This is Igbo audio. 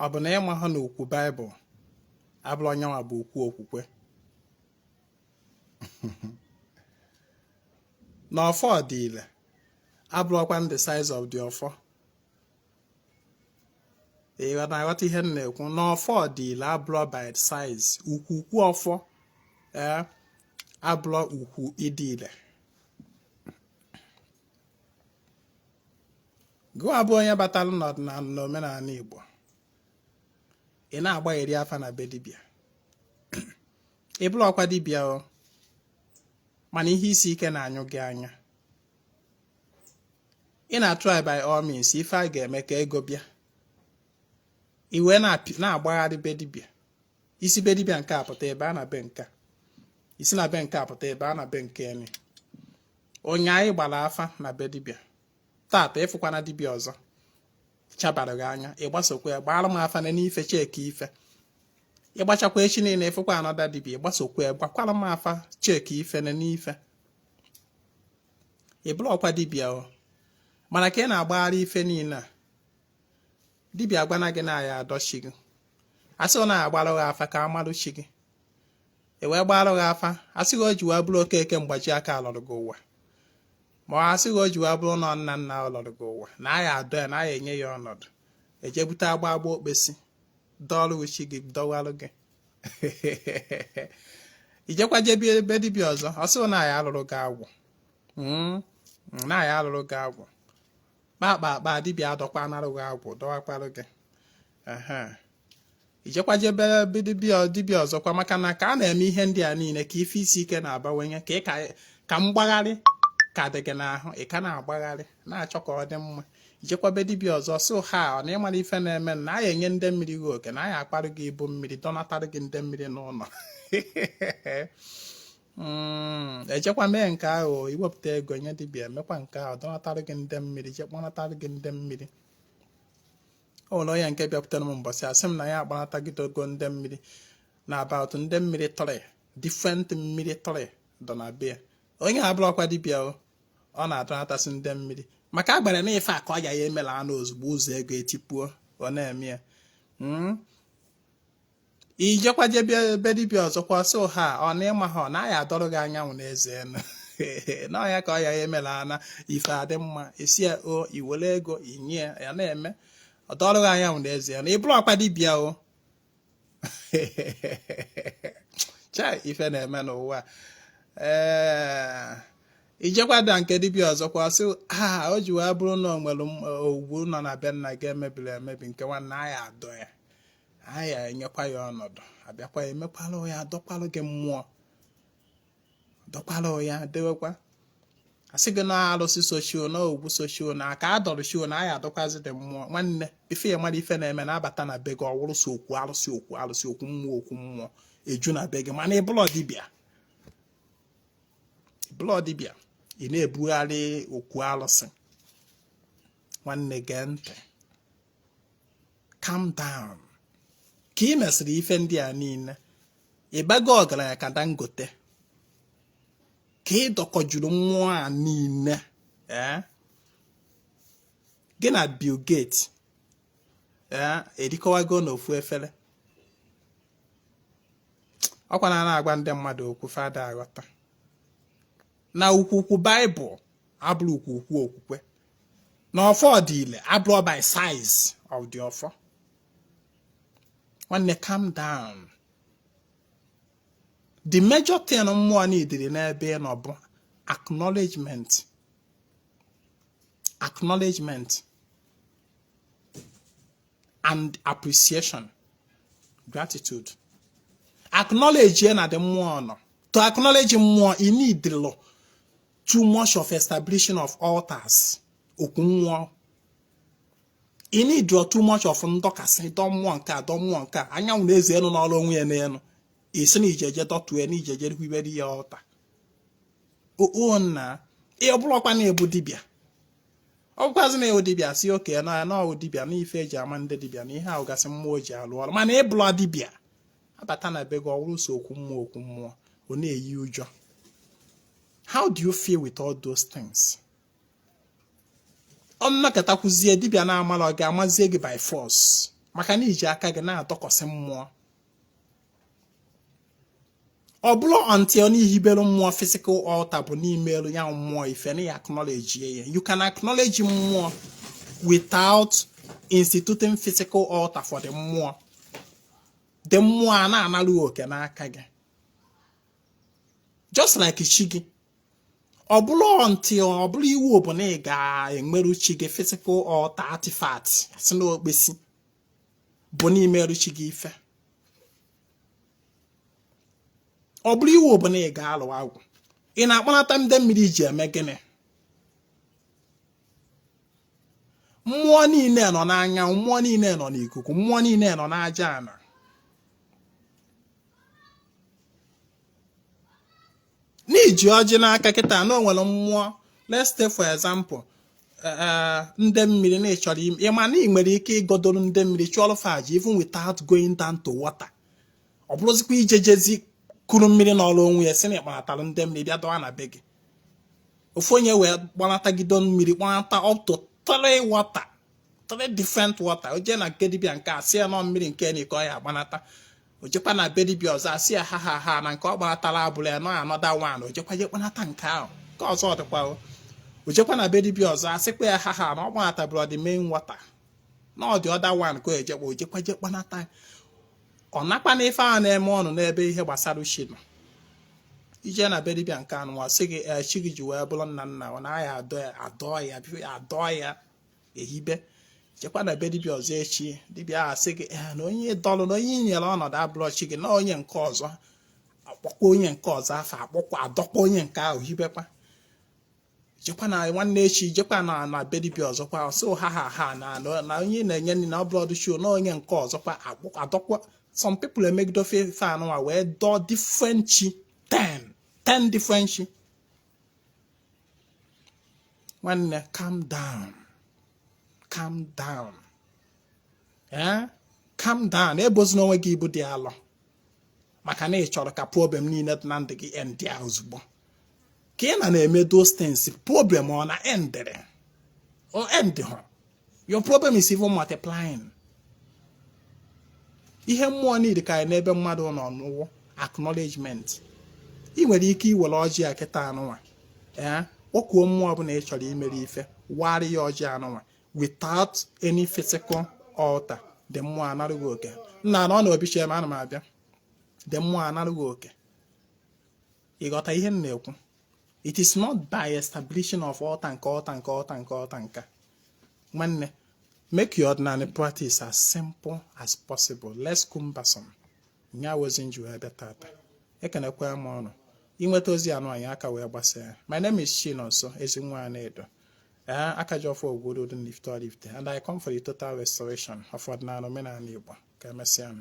Ọ bụ na ị mahụ na ukwu Baịbụl abụrọ nyanwa bụ ukwu okwukwe? Na ọfọ dị ile abụrọkwa the size of the ọfọ. Ị na-aghọta ihe m na-ekwu? Na ọfọ dị ile abụrọ by size. Ukwu ukwu ọfọ ee abụrọ ukwu ịdị ile. Gịwa bụ onye batara n'ọdịnala na omenala Igbo, ị na-agbagheri afa na be dibịa. Ị bụrọkwa dibịa o, mana ihe isi ike na-anyụ gị anya. Ị na-atry by all means ife a ga-eme ka ego bịa. I wee na-agbagharị be dibịa. I si be dibịa nke a pụta, ị baa na be nke a. I si na be nke a pụta, ị baa na be nke enyi. Onye anyị gbara afa na be dibịa tata, ị fụkwana dibịa ọzọ chabara gị anya, ị gbasokwa ya, gbaara m afa na n'ife cheki ife. Ị gbachakwa echi niile, ị fụkwa another dibịa, ị gbasokwa ya, gbakwara m afa cheki ife na n'ife. Ị bụrọkwa dibịa o, mana ka ị na-agbagharị ife niile a, dibịa agwana gị na ya adọ chi gị. Asị ọ na-agbara gị afa ka amalụ chi gị, e wee gbara gị afa, asị gị o ji wee bụrụ Okeke mgbaji aka alọrọ gị ụwa, ma ọ asị gị o ji wee bụrụ na nna nna lọrọ gị ụwa, na aya adọ ya, na aya enye ya ọnọdụ, eje bute agba agba okpesi dọọrụ chi gị, dọwalụ gị. I jekwa jebe ebe dibịa ọzọ, ọ sị na ya alụrụ gị agwụ, na ya alụrụ gị agwụ. Kpakpa akpa dibịa adọkwa anarụ gị agwụ, dọwakwarụ gị. I jekwa jebe dibịa ọzọkwa, maka na ka a na-eme ihe ndị a niile, ka ife isi ike na-abawanye, ka mgbagharị ka dị gị n'ahụ, ị ka na-agbagharị na-achọ ka ọ dị mma. I jekwa be dibịa ọzọ, sị ha ọ na ịmara ife na-eme, na a enye ndị mmiri gị oke, na a ya akparụ gị ibu mmiri, dọnatara gị ndị mmiri n'ụlọ. Ejekwa mee nke ahụ, iwepụta ego nye dibịa, emekwa nke ahụ, dọnatara gị ndị mmiri, je kpọnatara gị ndị mmiri. O nwere onye nke bịakwutere m mbọsị, asị m na ya akpọnatagidogo ndị mmiri, na about ndị mmiri three different mmiri three dọ na be ya. Onye abụrọkwa dibịa o, ọ na-adọnatasị ndị mmiri, maka agbara na ife a ka ọ ya ya emela anụ ozugbo ụzọ ego etipuo, ọ na-eme ya. I jekwa jebe ebe dibịa ọzọkwa, sị ha ọ na ịma ha ọ na ya adọrọ gị anyanwụ na eze enu na ọya ka ọ ya emela ana ife adị mma, esi ya o iwere ego inye ya na-eme ọ dọrọ gị anyanwụ na eze enu. Ị bụrọkwa dibịa o. Chai, ife na-eme n'ụwa. Ee, i jekwa da nke dibịa ọzọkwa, sị ha o ji wee bụrụ na o nwere ogwu nọ na be nna gị emebiri emebi, nke nwanne anyị adọ ya, anyị enyekwa ya ọnọdụ, abịakwa emekwalụ ya, dọkwalụ gị mmụọ, dọkwalụ ya, dewekwa. Asị gị na alụsị sochio na ogwu sochio na aka adọrọ chio na anyị adọkwazi dị mmụọ. Nwanne, ife ya mara ife na-eme na-abata na be gị, ọwụrụ so okwu alụsị, okwu alụsị, okwu mmụọ, okwu mmụọ eju na be gị, mana ị bụlọ dibịa, bụlọ dibịa, ị na-ebugharị okwu alụsị. Nwanne, gee ntị, calm down. Ka ị mesịrị ife ndị a niile, ị bago ọgaranya ka Dangote, ka ị dọkọjuru mmụọ a niile, ee, gị na Bill Gates, ee, erikọwago n'ofu efere. Ọkwa na na-agwa ndị mmadụ okwu fada aghọta na ukwukwu Baịbụl abụrụ ukwukwu okwukwe, na ọfọ dị ile abụrụ by size of the ọfọ. Nwanne, calm down. The major thing mmụọ neediri n'ebe ị nọ bụ acknowledgement, acknowledgement and appreciation, gratitude. Acknowledge na the mmụọ nọ. To acknowledge mmụọ, ị need too much of establishing of altars, okwu mmụọ. Ị need too much of ndọkasị, dọ mmụọ nke a, dọ mmụọ nke a. Anyanwụ na-eze elu n'ọrụ onwe ya n'elu, isi na ijeje dọtue na ijeje hwibere ya altar o na ị bụrụkwa na ebu dibịa. Ọ bụkwazi na ewu dibịa, si oke na ya na ọwụ dibịa na ife eji ama ndị dibịa na ihe ahụ gasị mmụọ ji alụ ọrụ, mana ị bụla dibịa, abata na be gị, ọwụrụ so okwu mmụọ, okwu mmụọ, ọ na-eyi ụjọ. How do you feel with all those things? Ọ nnọkọtakwuzie dibịa na-amala, ọ ga-amazie gị by force. Maka na iji aka gị na-adọkọsị mmụọ. Ọ bụrụ until na ihibere mmụọ physical altar bụ n'ime elu ya mmụọ ife na ya acknowledge ya. You can acknowledge mmụọ without instituting physical altar for the mmụọ. The mmụọ a na-analụ oke n'aka gị, just like chi gị. Ọ bụrụ until ọ bụrụ iwu bụ na ị ga-enweru chi gị physical altar artifact si na okpesi bụ n'imerụ chi gị ife. Ọ bụrụ iwu bụ na ị ga-alụ agwụ, ị na-akpanata ndị mmiri ji eme gịnị? Mmụọ niile nọ n'anyanwụ, mmụọ niile nọ n'ikuku, mmụọ niile nọ n'aja ana. N'iji ọjị n'aka kịta na o nwere mmụọ, let's take for example, ndị mmiri na ị chọrọ ịma na ị nwere ike ịgodoro ndị mmiri chụọrọ fa aja even without going down to water. Ọ bụrụzikwa ijejezi kuru mmiri n'ọrụ onwe ya si na ịkpanatara ndị mmiri bịa dọwa na be gị. Ofu onye wee gbanatagido mmiri, gbanata up to three water, three different water. O jee na nke dibịa nke a, sị ya nọ mmiri nke na iko ya agbanata. O jekwa na be dibịa ọzọ, asị ya ha ha ha na nke ọ gbanatara abụrụ ya, nọ another one. O jekwa je kpanata nke ahụ nke ọzọ dịkwa. O jekwa na be dibịa ọzọ, asịkwa ya ha ha na ọ gbanatabụrụ the main water, na ọ dị other one ka o ejekwa. O jekwa je kpanata. Ọ nakwa na ife a na-eme ọnụ n'ebe ihe gbasara chi nọ. Ije na be dibịa nke anụ, ọ sị gị ee, chi gị ji wee bụrụ nna nna ọ na-aya adọ ya, adọ ya, adọ ya ehibe. Jekwa na be dibịa ọzọ echi, dibịa ahụ asị gị ee, na onye dọlụ na onye nyere ọnọdụ abụrọ chi gị, na onye nke ọzọ. Akpọkwa onye nke ọzọ afọ, akpọkwa, adọkwa onye nke ahụ, hibekwa. Jekwa na nwanne echi, jekwa na be dibịa ọzọkwa, ọsị ha ha ha na onye na-enye nri na ọ bụrụ chi, na onye nke ọzọkwa, adọkwa. Some people emegide ofe ife anụnwa wee dọọ different chi, 10 10 different chi. Nwanne, calm down, calm down, eh, calm down. Ebozina onwe gị ibu dị alọ maka na ị chọrọ ka problem niile dị na ndụ gị end ya ozugbo. Ka ị na na-eme those things, problem ọ na endere o end ha. Your problem is even multiplying. Ihe mmụọ need ka anyị n'ebe mmadụ nọ n'ụwa, acknowledgement. Ị nwere ike iwere ọjị a kịta anụnwa, ee, kpọkuo mmụọ ọbụla ị chọrọ imere ife, warị ya ọjị anụnwa without any physical altar. The mmụọ anarụghị oke nna na ọ na obi chie ma ana m abịa. The mmụọ anarụghị oke. Ịghọta ihe m na-ekwu? It is not by establishing of altar nke altar nke altar nke altar nke. Nwanne, make your ordinary practice as simple as possible, less cumbersome. Nya wozi nji wee bịa tata. Ekenekwa m ọnụ inweta ozi anụ anyị aka wee gbasaa. My name is Chinonso Ezinwa Anaedo, ee, Akajiọfọ Ogwurudu Nifte Oraifite, and I come for the total restoration of ọdịnala omenala Igbo. Ka emesịa.